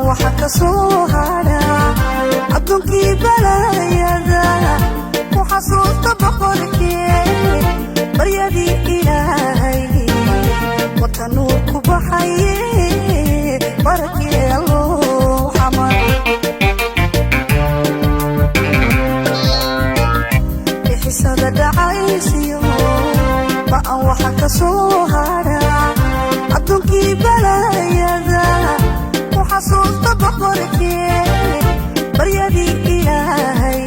Waxa ka soo hadha adduunkii balaayada ku xasuusta boqorkee, baryadii Ilaahay wata nuur ku baxaye, barakee Alloo xamar. Bixisada dhacaysiyo ba'an waxa ka soo hadha adduunkii balaayada ku xasuusta boqorkee, baryadii Ilaahay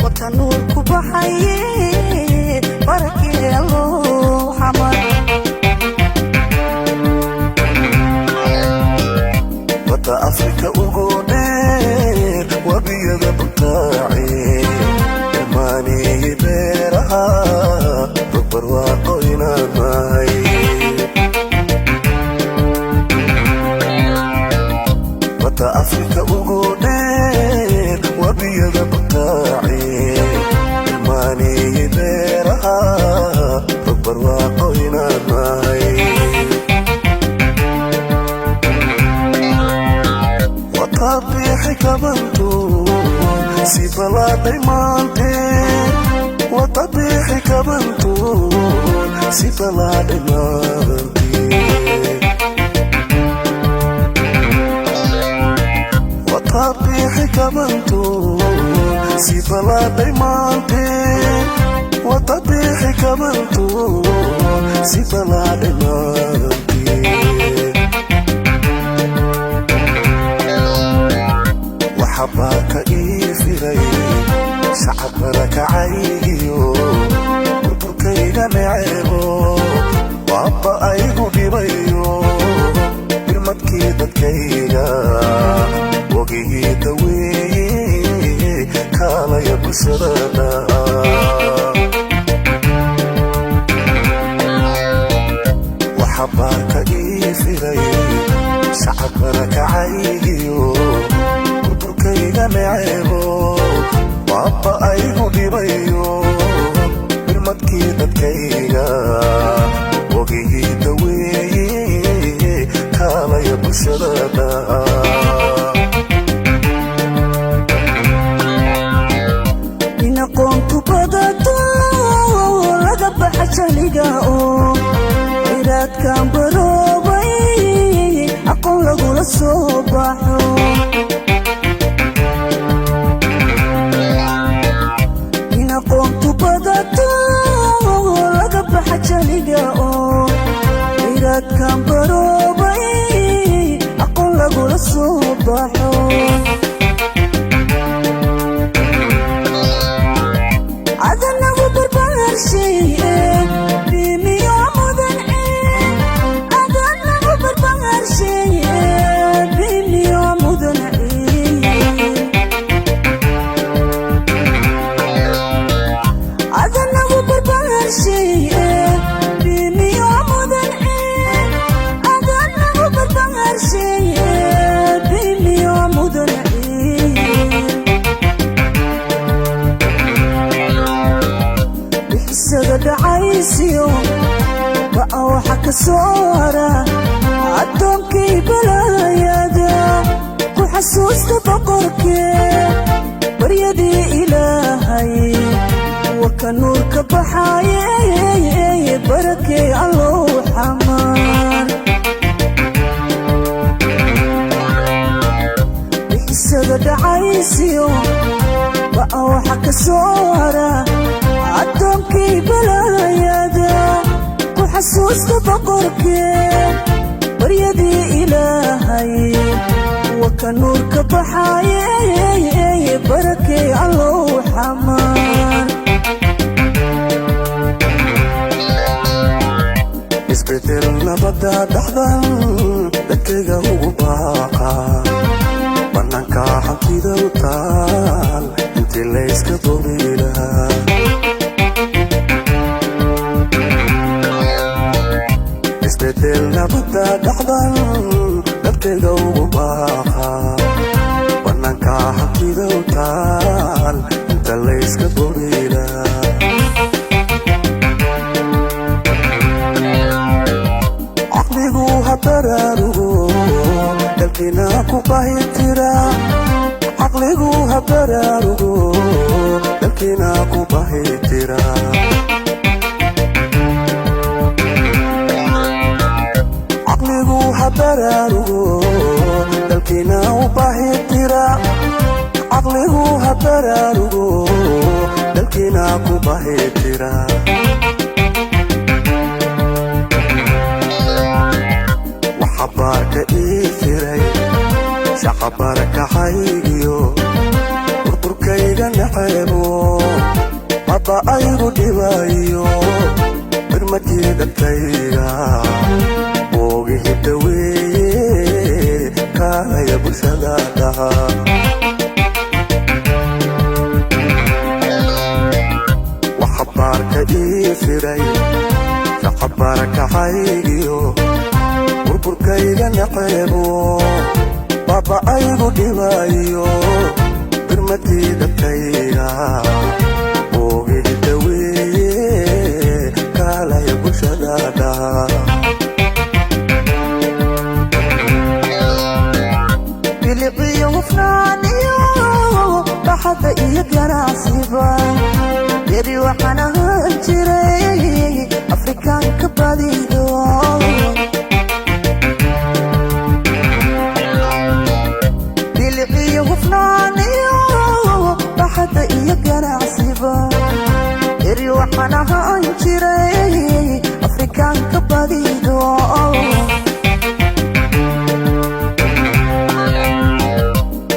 wata nuur ku baxaye, barakee Alloo xamar. Badda Afrika ugu dheer, wabiyada butaace, irmaaniyey beeraha, rogbarwaaqo inaan nahay. Badda Afrika ugu dheer, wabiyada butaace, irmaaniyey beeraha, rogbarwaaqo inaan nahay. Watabiixi kabantu si balaadhay maante, watabiixi kabantu si balaadhay maante, watabiixi kabantu si balaadhay maante, watabiixi kabantu si balaadhay maante. Waxabaa ka ii firay shacab barakacaygiyo burburkayga neceebo, waaba aygu dhibayo birmadkii dadkayga wogigii daweeye, kaalaya bulshadana. Waxabaa ka ii firay shacab barakacaygiyo burburkayga neceebo, waaba aygu dhibayo birmadkii dadkayga wogigii daweeye, kaalaya bulshadana. In aqoontu badato, laga baxa jahliga oo ciraadkan baroobay, aqoon lagula soo baxo. In aqoontu badato, laga baxa jahliga oo ciraadkan baroobay, aqoon lagula soo baxo. Adanagu barbaarshaye bimiyo mudan, adanagu barbaarshaye bimiyo mudan, adanagu barbaarshaye bimiyo mudan, adanagu barbaarshaye bimiyo mudan. Bixisada dhacaysiyo ba'a waxa ka soo hara addoonkii balaayada ku xasuusta boqorkee, baryadii Ilaahay waka nuurka baxaaye, barakee Allow xamaar. Bixisada dhacaysiyo ba'a waxa ka soo hara addoonkii balaayada ku xasuusta boqorkee, baryadii Ilaahay waka nuurka baxaaye, barakee Allow xamaar. Isbedel nabadda dhaxdan dadkayga ugu baaqa, bannaanka hantida u taal intii layska bogi lahaa. Isbedel nabadda dhaxdan dadkayga ugu baaqa, bannaanka hantida u taal inta layska bogi lahaa. Caqligu ha baraarugo. Dalkiina ku bahitira, caqligu ha baraarugo. Dalkiina ku bahitira, caqligu ha baraarugo. Dalkiina u bahitira, caqligu ha baraarugo. Dalkiina ku bahitira. Waxabaarka ii firay shaqabarakacaygiyo burburkayga naceebo, baba aygu dhibayo birmadkii dadkayga boogihi daweeye, kaalaya bulshada dhaha. Waxabaarka ii firay shaqabarakacaygiyo burburkayga naceebo, baba aygu dhibayo birmadkii dadkayga boogihi daweeye, kaalaya bulshada dhaha. Biliciyo hufnaaniyo baxadda iyo ganacsiba, beri waxaan ahaan jiray Afrikaanka badido. Biliciyo hufnaaniyo baxadda iyo ganacsiba, beri waxaan ahaan jiray Afrikaanka badido.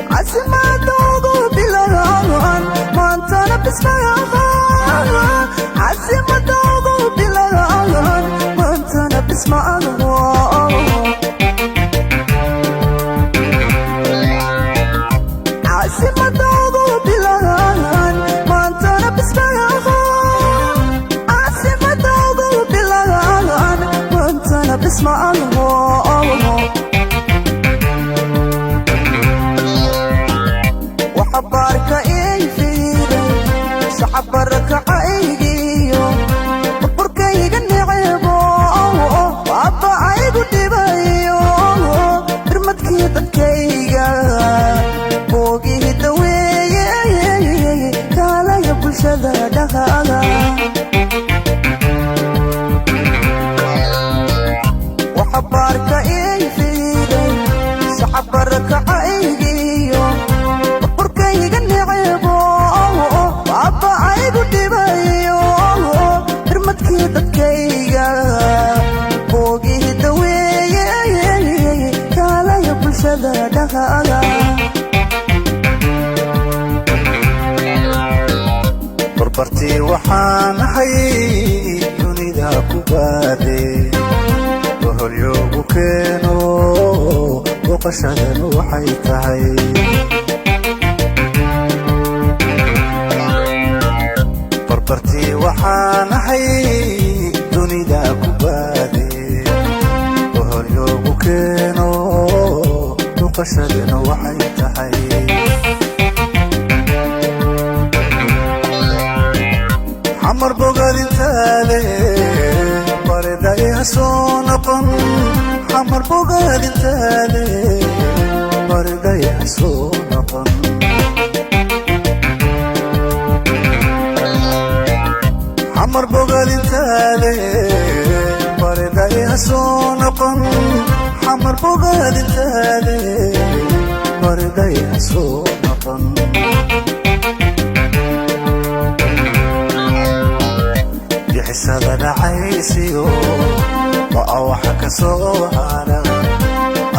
Casimadoogu bilaaan maantana bismaaha, casimadoogu bilaaan maantana bismaaho. Casimadoogu bilaaan maantana bismaaha, casimadoogu bilaaan maantana bismaaho. Waxabaarka ii fiiray shacabarakacaygiyo burburkayga necebo, baaba aygu dhibayo birmadkii dadkayga boogihii daweeye, kaalaya bulshada dhaqaala. Waxabaarka ii fiiray shacabarakacaygiyo burburkayga necebo, baaba aygu dhibayo birmadkii dadkayga boogihii daweeye, kaalaya bulshada dhaqaala. Barbartii waxaan ahay dunida ku baade, boholyoogu keeno booqashadan waxay tahay. Barbartii waxaan ahay dunida ku baade, boholyoogu keeno booqashadan waxay tahay. Xamar bogaadintaade bariday ha soo noqon, xamar bogaadintaade bariday ha soo noqon. Xamar bogaadintaade bariday ha soo noqon, xamar bogaadintaade bariday ha soo noqon. Bixisada dhacaysiyo ba'a waxa ka soo hara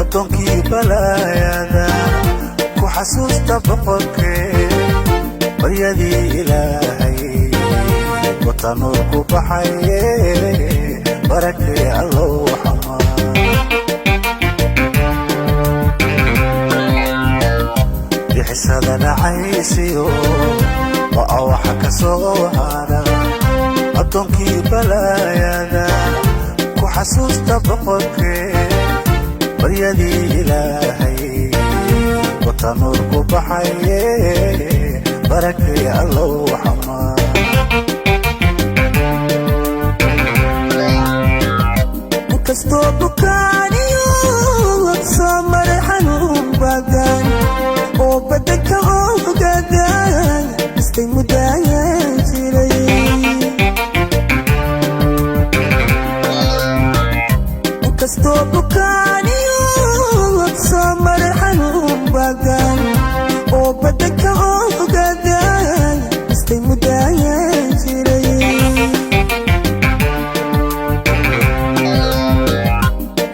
addoonkii balaayada ku xasuusta boqorkee, baryadii Ilaahay watanuur ku baxaye, barakee Allow xamaa. Bixisada dhacaysiyo ba'a waxa ka soo hara addoonkii balaayada ku xasuusta boqorkee, baryadii Ilaahay watanuur ku baxaye, barakee Allow xamaa. Inkastoo bukaaniyo soo maray xanuun. Istay muddaayan jiray. Inkastoo bukaaniyo soo maray xanuun badan oo badanka ogada, istay muddaayan jiray.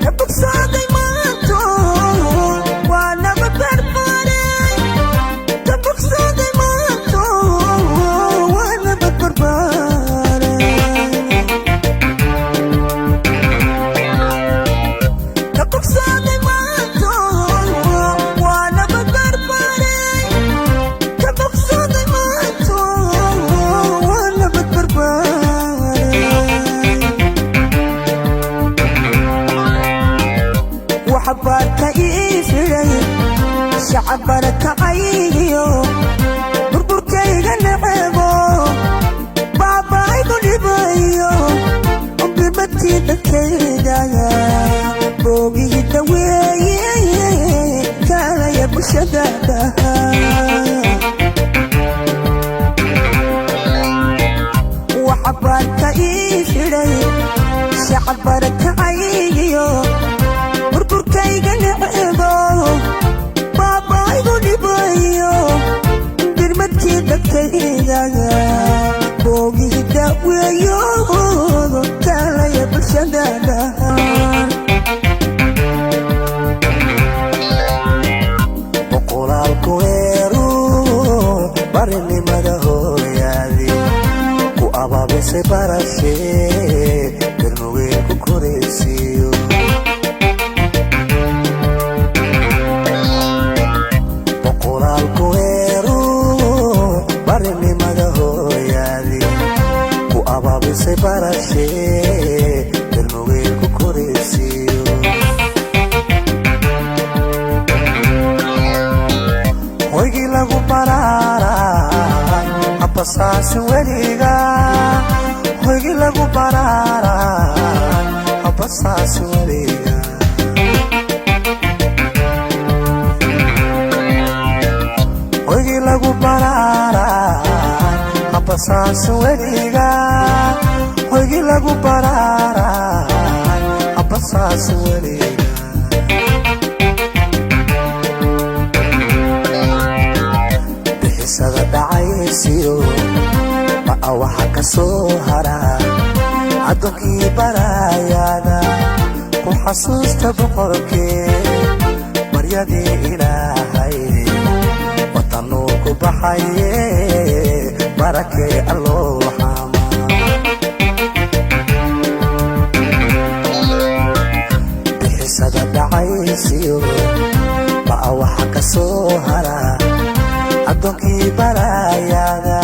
Ka bogsaaday maanto, waa naba barbare. Ka bogsaaday maanto, waa naba barbare. Ka bogsaaday maanto, waa naba barbare. Ka bogsaaday maanto, waa naba barbare. Waxbaarka ii fiday shacab barakacaygiyo burburkayga necebo, baabaaygu dhibayo, birmadkii dadkayga boogihii daweeye, kaalaya bulshada dhaha. Waxbaarka ii fidhay shacab barakacaygiyo burburkayga necebo, baabaaygu dhibayo, birmadkii dadkayga boogihii daweeyo, kaalaya bulshada dhahan. Boqolaalku eeru barinimada hooyaadi ku abaabisay barashee, darmugeel ku koraysiiyo. Boqolaalku eeru barinimada hooyaadi ku abaabisay barashee, darmugeel ku koraysiiyo. Hoygii lagu baraaray habasaasin weliga, hoygii lagu baraaray habasaasin weliga. Hoygii lagu baraaray habasaasin weliga, hoygii lagu baraaray habasaasin weliga. Bixisada dhacaysiyo ma'a waxa ka soo hara addoonkii baraayada ku xasuusta boqorkee, baryadii Ilaahay watanuu ku baxaye, barakee alloo xama. Bixisada dhacaysiyo ma'a waxa ka soo hara addoonkii baraayada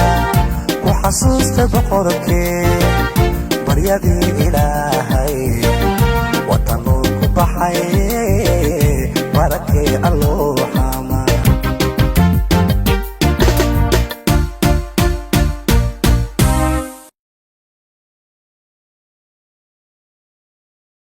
ku xasuusta boqorkee, baryadii Ilaahay watanuu ku baxaye, barakee alloo.